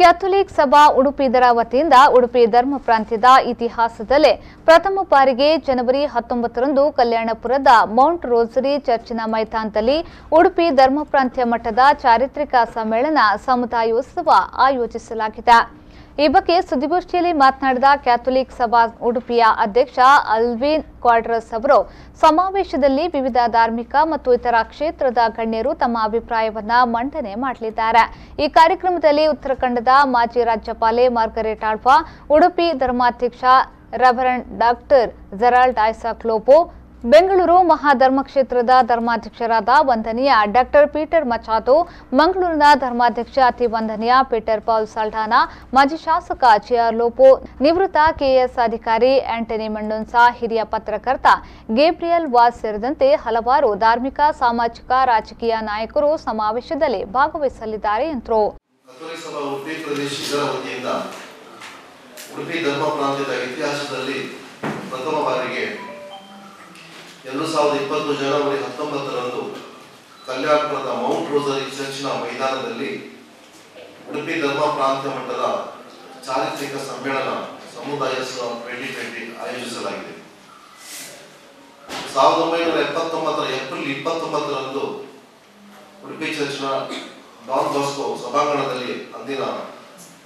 Catholic ಸಭಾ ಉಡುಪಿ ವತಿಯಿಂದ ಉಡುಪಿ ಧರ್ಮ ಪ್ರಾಂತ್ಯದ ಇತಿಹಾಸದಲ್ಲೇ ಪ್ರಥಮ ಬಾರಿಗೆ ಜನವರಿ 19ರಂದು ಕಲ್ಯಾಣಪುರದ ಮೌಂಟ್ ರೋಸರಿ ಚರ್ಚಿನ ಮೈದಾನದಲ್ಲಿ ಉಡುಪಿ ಧರ್ಮ ಪ್ರಾಂತ್ಯ ಮಠದ ಚಾರಿತ್ರಿಕ ಸಮ್ಮೇಳನ ಸಮುದಾಯೋತ್ಸವ ಆಯೋಜಿಸಲಾಗಿದೆ. ಈ ಬಗ್ಗೆ ಸುದ್ದಿಗೋಷ್ಠಿಯಲ್ಲಿ ಮಾತನಾಡಿದ ಕ್ಯಾಥೋಲಿಕ್ ಸಭಾ ಉಡುಪಿಯ ಅಧ್ಯಕ್ಷ ಅಲ್ವಿನ್ ಕ್ವಾಡ್ರಸ್ ಅವರು, ಸಮಾವೇಶದಲ್ಲಿ ವಿವಿಧ ಧಾರ್ಮಿಕ ಮತ್ತು ಇತರ ಕ್ಷೇತ್ರದ ಗಣ್ಯರು ತಮ್ಮ ಅಭಿಪ್ರಾಯವನ್ನ ಮಂಡನೆ ಮಾಡಲಿದ್ದಾರೆ. ಈ ಕಾರ್ಯಕ್ರಮದಲ್ಲಿ ಉತ್ತರಾಖಂಡದ ಮಾಜಿ ರಾಜ್ಯಪಾಲೆ ಮಾರ್ಗರೇಟ್ ಆಳ್ವಾ, ಉಡುಪಿ ಧರ್ಮಾಧ್ಯಕ್ಷ reverend doctor Gerald Isaac Lobo, Bengaluru ಮಹಾಧರ್ಮಕ್ಷೇತ್ರದ ಧರ್ಮಾಧ್ಯಕ್ಷರಾದ ವಂದನೀಯ ಡಾಕ್ಟರ್ ಪೀಟರ್ ಮಚಾದೋ, ಮಂಗಳೂರಿನ ಧರ್ಮಾಧ್ಯಕ್ಷ ಅತಿ ವಂದನೀಯ ಪೀಟರ್ ಪೌಲ್ ಸಲ್ಡಾನಾ, ಮಾಜಿ ಶಾಸಕ ಜಿಆರ್ ಲೋಪೋ, ನಿವೃತ್ತ ಕೆಎಸ್ ಅಧಿಕಾರಿ ಆಂಟನಿ ಮೆಂಡೋನ್ಸಾ, ಹಿರಿಯ ಪತ್ರಕರ್ತ ಗೇಬ್ರಿಯಲ್ ವಾಜ್ ಸೇರಿದಂತೆ ಹಲವಾರು ಧಾರ್ಮಿಕ, ಸಾಮಾಜಿಕ, ರಾಜಕೀಯ ನಾಯಕರು ಸಮಾವೇಶದಲ್ಲಿ ಭಾಗವಹಿಸಲಿದ್ದಾರೆ ಎಂದರು. ಉಡುಪಿ ಧರ್ಮ ಪ್ರಾಂತ್ಯದ ಇತಿಹಾಸದಲ್ಲಿ ಪ್ರಥಮ ಬಾರಿಗೆ 2020 ಜನವರಿ 19ರಂದು ಕಲ್ಯಾಣಪುರದ ಮೌಂಟ್ ರೋಸರಿ ಚರ್ಚ್ನ ಮೈದಾನದಲ್ಲಿ ಉಡುಪಿ ಧರ್ಮ ಪ್ರಾಂತ್ಯ ಮಟ್ಟದ ಚಾರಿತ್ರಿಕ ಸಮ್ಮೇಳನ ಸಮುದಾಯೋತ್ಸವ 2020 ಆಯೋಜಿಸಲಾಗಿದೆ. 1979 ಏಪ್ರಿಲ್ 29ರಂದು ಉಡುಪಿ ಚರ್ಚ್ನ ಡಾನ್ ಬಾಸ್ಕೋ ಸಭಾಂಗಣದಲ್ಲಿ ಅಂದಿನ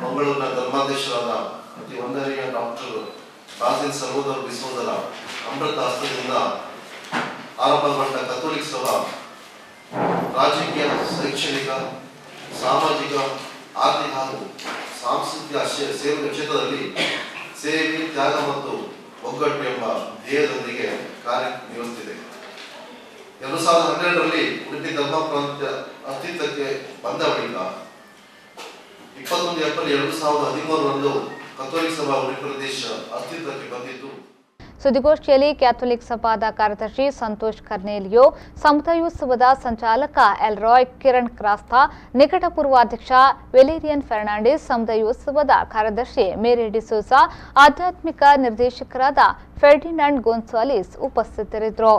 ಮಂಗಳೂರಿನ ಧರ್ಮಾಧ್ಯಕ್ಷರಾದ ಅತಿ ವಂದನೀಯ ಡಾಕ್ಟರ್ ಬಾಸಿಲ್ ಸಹೋದರ ಡಿಸೋದರ ಅಮೃತ ಹಸ್ತದಿಂದ ಆರಂಭಗೊಂಡ ಕಥೋಲಿಕ್ ಸಭಾ ರಾಜಕೀಯ, ಶೈಕ್ಷಣಿಕ, ಸಾಮಾಜಿಕ, ಆರ್ಥಿಕ ಹಾಗೂ ಸಾಂಸ್ಕೃತಿಕ ಸೇವೆ ಕ್ಷೇತ್ರದಲ್ಲಿ ಸೇವೆ, ತ್ಯಾಗ ಮತ್ತು ಒಗ್ಗಟ್ಟು ಎಂಬ ಧ್ಯೇಯದೊಂದಿಗೆ ಕಾರ್ಯನಿರ್ವಹಿಸುತ್ತಿದೆ. 2012ರಲ್ಲಿ ಉಡುಪಿ ಧರ್ಮ ಪ್ರಾಂತ್ಯ ಅಸ್ತಿತ್ವಕ್ಕೆ ಬಂದ ಬಳಿಕ 21 ಏಪ್ರಿಲ್ 2013ರಂದು ಕಥೋಲಿಕ್ ಸಭಾ ಉಡುಪಿ ಪ್ರದೇಶ ಅಸ್ತಿತ್ವಕ್ಕೆ ಬಂದಿದ್ದು. ಸುದ್ದಿಗೋಷ್ಠಿಯಲ್ಲಿ ಕ್ಯಾಥೋಲಿಕ್ ಸಭಾದ ಕಾರ್ಯದರ್ಶಿ ಸಂತೋಷ್ ಕರ್ನೇಲಿಯೋ, ಸಮುದಾಯೋತ್ಸವದ ಸಂಚಾಲಕ ಎಲ್ರಾಯ್ ಕಿರಣ್ ಕ್ರಾಸ್ತಾ, ನಿಕಟಪೂರ್ವಾಧ್ಯಕ್ಷ ವೆಲೇರಿಯನ್ ಫೆರ್ನಾಂಡಿಸ್, ಸಮುದಾಯೋತ್ಸವದ ಕಾರ್ಯದರ್ಶಿ ಮೇರಿ ಡಿಸೋಜಾ, ಆಧ್ಯಾತ್ಮಿಕ ನಿರ್ದೇಶಕರಾದ ಫೆರ್ಡಿನಾಂಡ್ ಗೋನ್ಸಾಲಿಸ್ ಉಪಸ್ಥಿತರಿದ್ದರು.